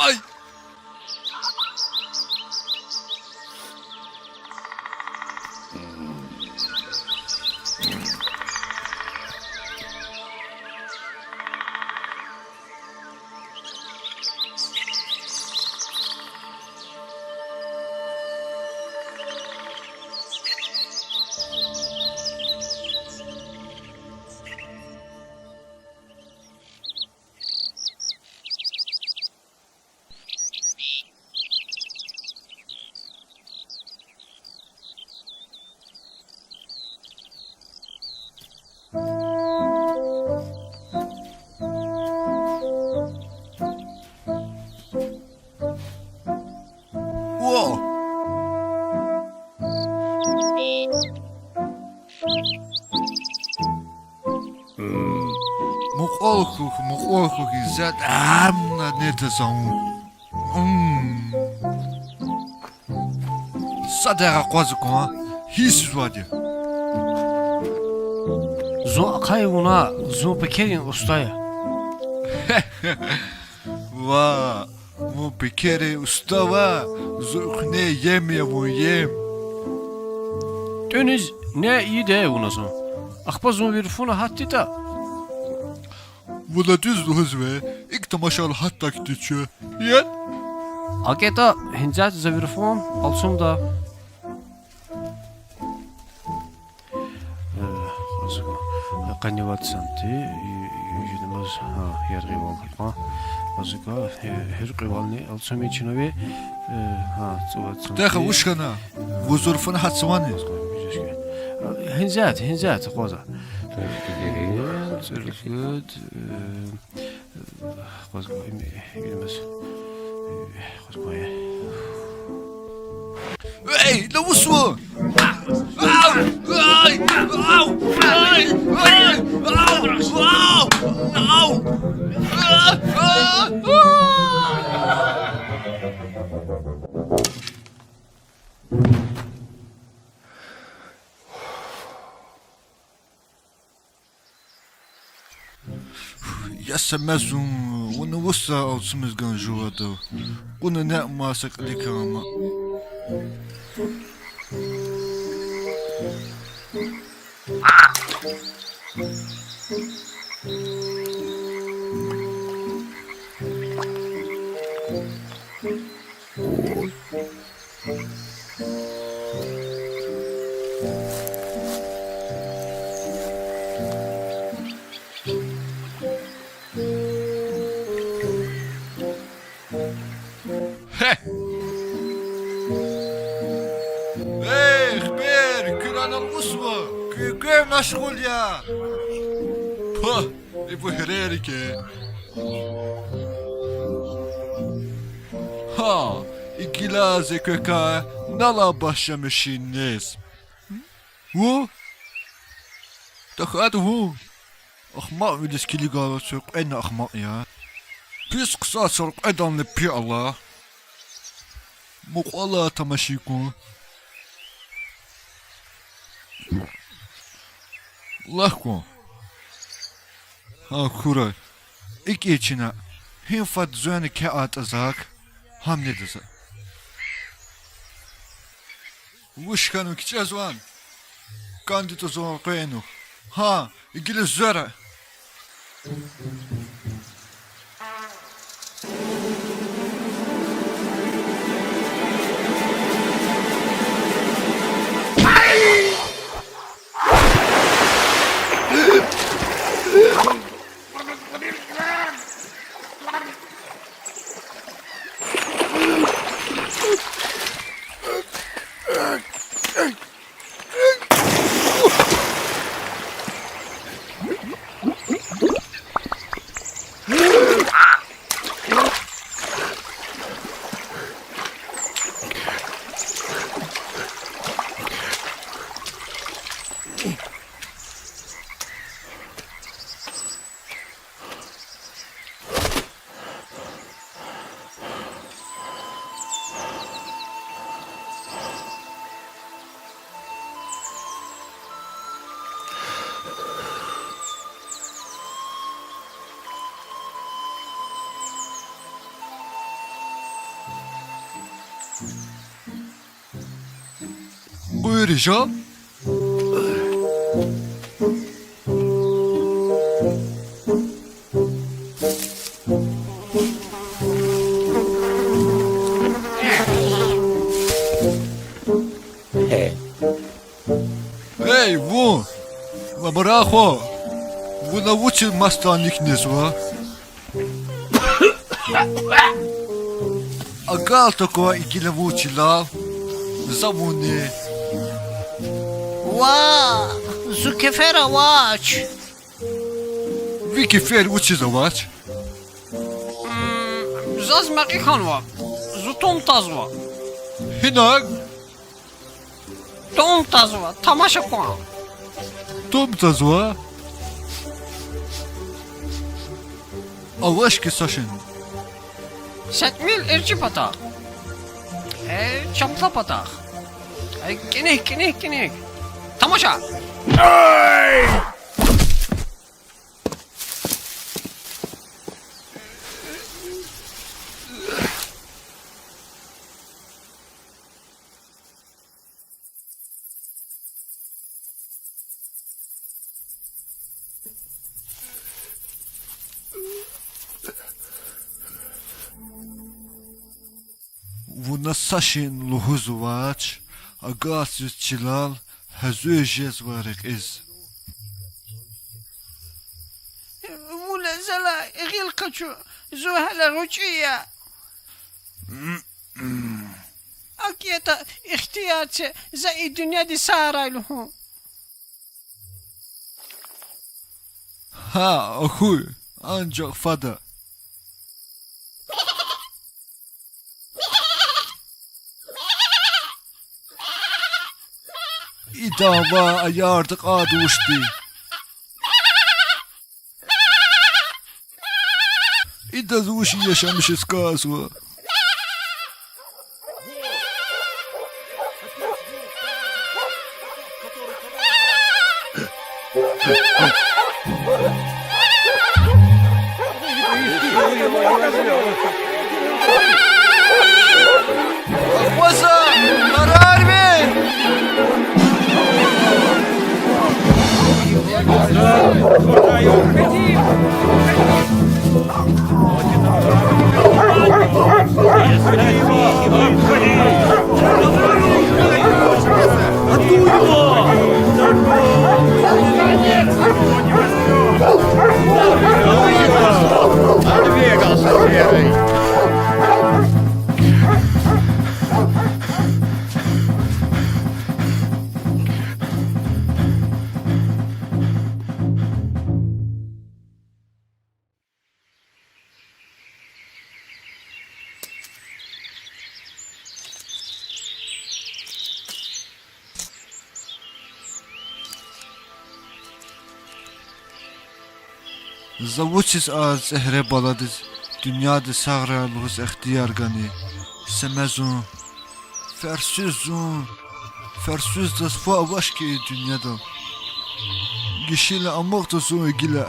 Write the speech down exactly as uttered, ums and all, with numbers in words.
Ай! О! Мукьвал хьухь, мукьвал хьухь, иззад амна нетаз авун. М. Садагъа акъваз кван, гьиниз физвайди я? Зун ахъая вуна, зун пекерин уста я. Ва, вун пекерин уста ваъ, зун куьне ем я вун, ем. ТӀуьниз не ийида вуна зун. Ахпа зун ви руфуна гьатдатӀа. Вуна дуьз лугьузва, икӀ тамашайла гьатдай хьтин чун. Яд? АкӀ ятӀа, гьиниз за ви руфун алцумда. Э, къазука, э, къанни вад санти, и, и, жидамаз, гьа, яргъивал гьикьван. Къазука, э, гьуьркьивални алцумин чна ви, э, гьа, цӀувад санти. Техъа вуч хьана? Вун зи руфуна гьатзавани? Къазука, бижешке. Э, гьиниз, гьиниз, къваза. Э, цӀуругуд, э, Къвазква, им, илимаз. Къвазква, я. Эй, лавусу! Я Семез, вун, вуна вуса алцумиз гана жувада? Кьуна неъ маса кьилик ама. Гье! Эй, хипер, куьн анал вусва? Куьн квев машгъул я. Пу, ибур гьерер я ки. Гьа, и гила зи квекай нала башламишин низ. Ву? ТахьайтӀа вун. Ахмакьвилиз килигайла, цуьк кьведни ахмакь я. Пис хъсан сар кьведални пи ала. Мукьвал тамашин кван. Лагь кван. Гьа, хьурай. ИкӀ чна, гьи фад зуьнни кеайтӀа зак, гьам неда за. Вуч хьанва, кичӀезвани? КӀандатӀа зун къе инух. Гьа, гила зверай. Рижа? Эй, вун, Ламара хва, вуна вучиз масад нихъ незва? Агалтаква игила вун чилал, за вунни. Ва, зи кефер авач. Ви кефер вучиз авач? М, заз мекьи хьанва, зи тум тазва. Гьинай? Тум тазва, тамаша кван. Тум тазва? Авач хьи са шейни. Са тӀимил эрчӀи патахъ. Э, чапла патахъ. Э, кӀаник, кӀаник, кӀаник. Тамаша. Вуна са шейни лугьузвач, агатзиз чилал, гьазур жезва рекьиз. Вуна залай гъил къачу, зун гьеле гъвечӀи я. АкӀ ятӀа ихтияр це за и дуьньядиз сагърай лугьун. Гьа, хьуй, анжах фада. Идан ван аярди кьазвачтӀа. Идаз вуч яшамиш ийиз кӀанзава? Акъваз, къарар вер! За вучиз а цӀегьре баладиз дуьньядиз сагърай лугьуз ихтияр гана? Семе зун, ферсуз зун, ферсуз заз фу авач хьи и дуьньяда. Гишила амукьда зун гила.